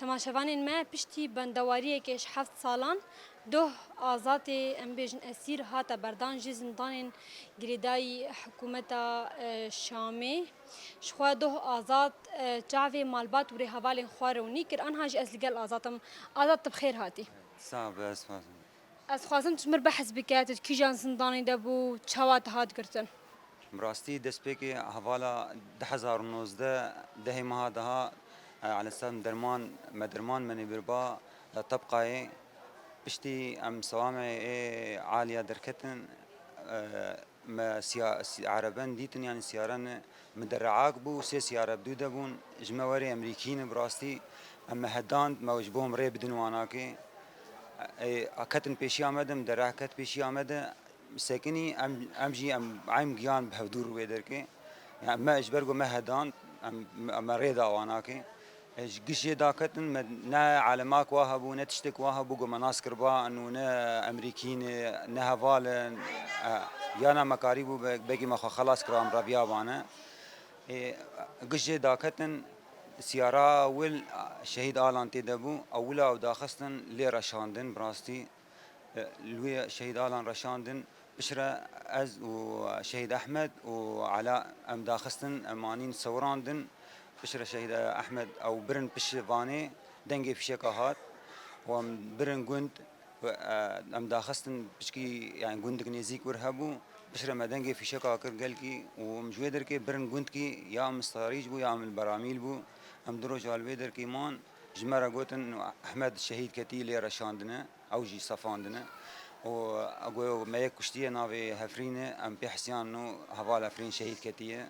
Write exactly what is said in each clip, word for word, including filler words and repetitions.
Temaşevanên me, piştî bendewariyeke ji heft salan doh azadê, em bêjin esîr, hate berdan ji zindanên girêdayî hikûmeta, e, Şamê. Ji xwe doh azad, e, çavê malbat û rêhevalên xwe rewnî kir. Anha jî ez li gel Azad im. Azad, tu bi xêr hatî. Sax be, ez xwazim. Ez xwazim tu ji min re behs bike, tu di kîjan zindanê de bû, çawa te hat girtin? Bi rastî destpêkê hevala du hezar û nozdeh, dehê meha daha, e, alesem derman, me derman me nêbirba, e, tebqayê. Piştî em sewamê ê aliya derketin, e, me siya-, si-, ereben dîtin, yanî siyarene. Min dereak bû, sê siyare bi dû de bûn. Ji me werê Emerîkî ne, bi rastî em me hedand, me ji bo em rê bidin wanakê. Ê, a ketin pêşiya me de, min dereh ket pêşiya me de, sekinî, em, em jî em eym giyan bi hevdûr wê derkê. Yani me ji ber ku me hedand, em, em me rê da wanakê. E, ji giş jê daketin, me ne alemak wa hebû, ne tiştek wa hebû ku me nas kiriba, û ne Emerîkî ne, ne heval in, e, yana me karîbû be-, belkî me xwe xelas kira, em reviyabane. Ê, giş jê daketin, siyara wil, şehîd Alan tê de bû, ew wila ew daxistin lê reşandin, bi rastî. E, li wê şehîd Alan reşandin, piştre ez û şehîd Ehmed û Ela em daxistin, em anîn sewirandin. Piştre şehîd Ehmed ew birin pişt vanê, dengê fîşeka hat û em birin gund û, e, em daxistin piçkî, yani gundik nêzîk wir hebû. Piştre me dengê fîşeka kir gelkî û em ji wê derkê birin gundkî ya em starîc bû ya em li beramîl bû. Em du roja li wê derkê man, ji me re gotin Ehmed şehîd ketî lê reşandine. Ew jî sefandine. Û goyo me yek kuştiye navê Hefrîn e, em pê hisiyan û heval Hefrîn şehîd ketiye.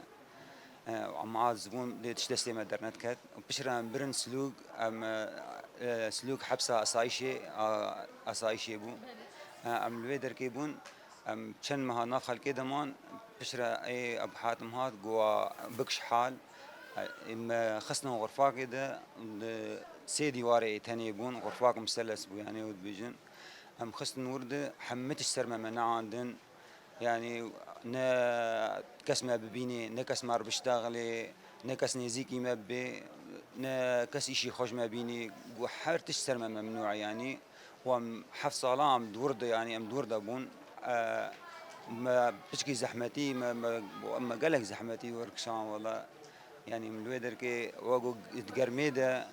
E, em az bûn lê tişt destê me dernediket. Piştre em birin Silûk, em, e, Silûk hepsa asayişê, a, asayişê bû. E, em li wê derkê bûn. Em çend meha nav xelkê de man, piştre ê Ebu Hatim hat, gowa bikş hal. Ê, me xistin xurfakê de, di sê dîwarê tenê bûn, xurfak museles bû, yani ew dibêjin. Em xistin wir de, hemî tişt ser me, me neandin. Yani ne kes me bibînê, ne kes me re biştexilê, ne kes nêzîkî me bibê, ne kes îşî xwe ji me bînî. Got her tişt ser me memnû e, yani. Û em heft sala em di wir de, yanî em di wir de bûn. E, me piçkî zehmetî, me, me, me gelek zehmetî werkişan wele. Yanî em li wê derkê wego di germê de,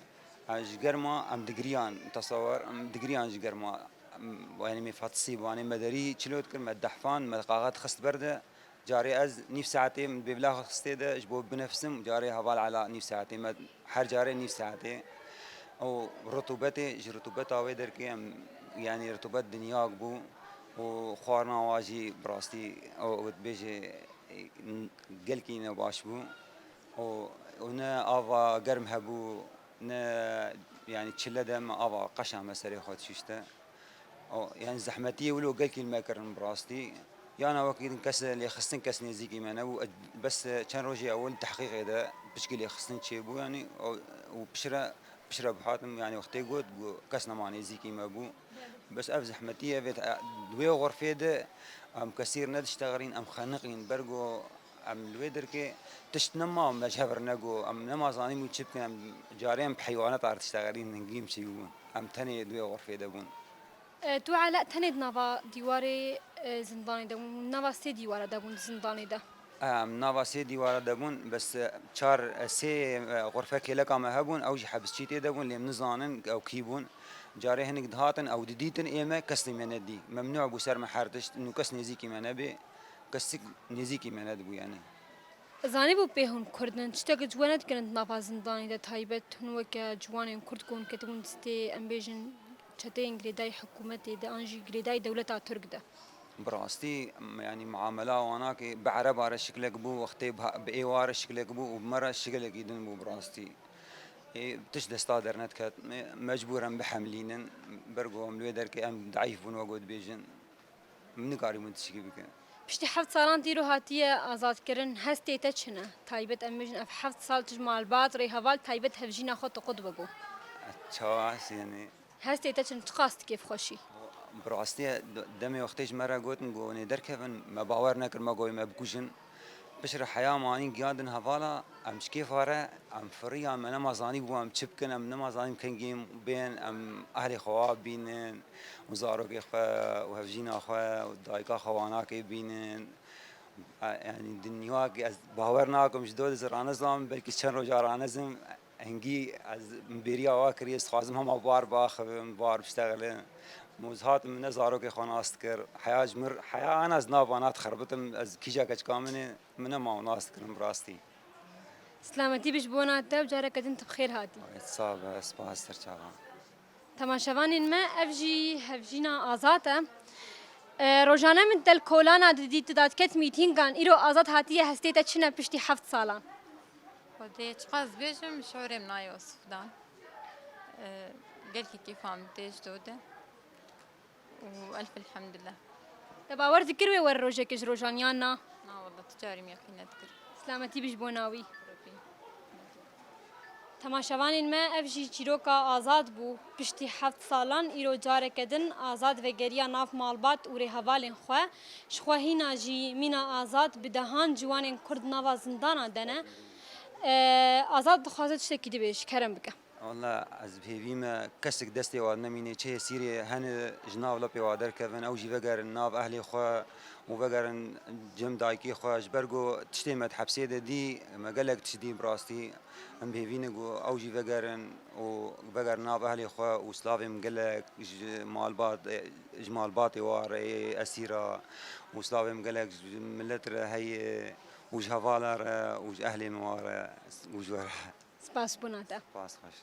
e, ji germa em digiriyan, tesewwer, em digiriyan ji germa. Em, yanî me fatisî banê me derî çilo dikir, me dehfan, me qaxet xist ber de. Carê ez nîv saetê min bêbila xwe xistê de ji bo binefsim, carê heval Ela nîv saetê me, her carê nîv saetê. Û rutubetê, ji rutubeta wê derkê em, yanî rutubet dinyak bû û xwarina wa jî bi rastî, ew, ew dibêje, e, gelkî ne baş bû. Û, û ne ava germ hebû, ne, yanî çile de me ava qeşa me serê xwe dişuşte. O, yani zehmetiyê wilo gelkî li me kirin bi rastî. Yana wekî din kes lêxistin kes nêzîkî me nebû. Bes çend rojê ewil tehqîqê de piçkî lêxistin çêbû yani. O, û piştre, piştre bi hatim yani wextê got, got kes nema nêzîkî me bû. Bes ev zehmetî ev ê, di wê xurfê de em kesîr nediştexilîn, em xeniqîn. Ber ku Em li wê derkê tişt nema me ji hev re nego, em nema zanîbûn çi bikin, em carê em bi heywanat ardişte xerîn hingî em çêbûn. Em tenê di wê xurfê de bûn. E, tu Ela tenê di nava dîwarê, e, zindanê de bûn, nava sê dîwara de bûn di zindanê de? Em nava sê dîwara de bûn, bes, e, çar, e, sê, e, xurfe kêleka me hebûn, ew jî hebisçî tê de bûn, lê em nizanin ew kî bûn. Carê hinek dihatin, ew didîtin ê me, kesê me nedî. Memnû bû ser me her tişt, nû kes nêzîkî me nebê. Kesik nêzîkî me nedibû yani. Zanîbû pê hûn Kurd in, tiştek ji we nedikirin di nava zindanê de taybet hûn weke ciwanên Kurd ku hûn ketibûn destê, em bêjin, çeteyên girêdayî hikûmetê de an jî girêdayî dewleta Tirk de? Bi rastî, m-, yani muamela wana ki bi ereba re şiklek bû, wextê bi ha-, bi êwa re şiklek bû û bi me re şiklekî din bû bi rastî. Ê, tişt desta dernediket, me-, mecbûr em bihemlînin, ber ku em li wê derkê em deîf bûn wek dibêjin. Em nikarîbûn tiştekî bikin. Piştî heft salan dîro hatiye azadkirin, hestê te çi ne? Taybet em bêjin ev heft sal tu ji malbat, rêheval, taybet hevjîna xwe tu qut bibû. Çawa hestê yani? Hestê te çi ne? Çiqas tu kêfxweş î? Bi rastî de-, demê wextê ji me re gotin ku hûn ê derkevin, me bawer nekir, me got me bikujin. Piştre heya manî giyandin hevala, em ji kêfa re, em firiyan, me nema zanî bû em çi bikin, em nema zanî kengî bên, em ehlê xwe wa bînin û zarokê xwe û hevjîna xwe û dayika xwe wanakê bînin. E, yanî dinyakê ez bawer nakim ji do diz ranizam, belkî çend roja ranizim, hingî ez min bêriya wa kiriye, ez dixwazim hema bar baxivim, bar biştexilin. Min ez hatim min ne zarokê xwe nas dikir. Heya ji mir, heya ana ez nava na dixerbitim, ez kîja keçika min ê, min nema nas dikirim bi rastî. Silametî bi ji bona te û careke din tu bi xêr hatî. Sax be, spas ser çavan. Temaşevanên me, ev jî hevjîna Azad e. E, rojane min te li kolana didî, tu dadiket mîtîngan, îro Azad hatiye hestê te çi ne piştî heft salan? Xwedê çiqas bêjim, şorê min nayê Osifdan. E, gelkî kêfa min tê ji do de. Û elf elhemdulillah. Te bawer dikir wê were rojekê ji rojan yan na? Na wallah, tu carî min yaqîn nedikir. Silametî bi ji bona wî. Rabî. Temaşevanên me, ev jî çîroka Azad bû. Piştî heft salan îro careke din Azad vegeriya nav malbat û rêhevalên xwe. Ji xwe hîna jî mîna Azad bi dehan ciwanên Kurd nava zindana de ne. Ee, Azad dixwaze tiştekî dibêje, kerem bike. Walla ez bi hêvî me kesek destê wa nemîne, çi hêsîrê hene ji nav lepê wa derkevin, ew jî vegerin nav ehlê xwe û vegerin cem dayikê xwe, ji ber ku tiştê me di hepsê de dî, me gelek tişt dî bi rastî. Em bi hêvî ne ku ew jî vegerin û vegerin nav ehlê xwe û silavê min gelek ji malbat, ji malbatê wa re, esîra û silavê min gelek ji milet re heye û ji hevala re û ji ehlê min wa re û ji we re. Spas bûna te. Spas xweş.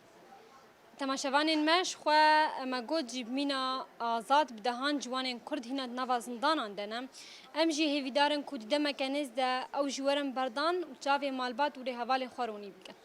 Temaşevanên me, ji xwe me got jî bi mîna Azad bi dehan ciwanên Kurd hîna di nava zindanan de ne. Em jî hêvîdar in ku di demeke nêz de ew jî werin berdan û çavê malbat û rêhevalên xwe ronî bikin.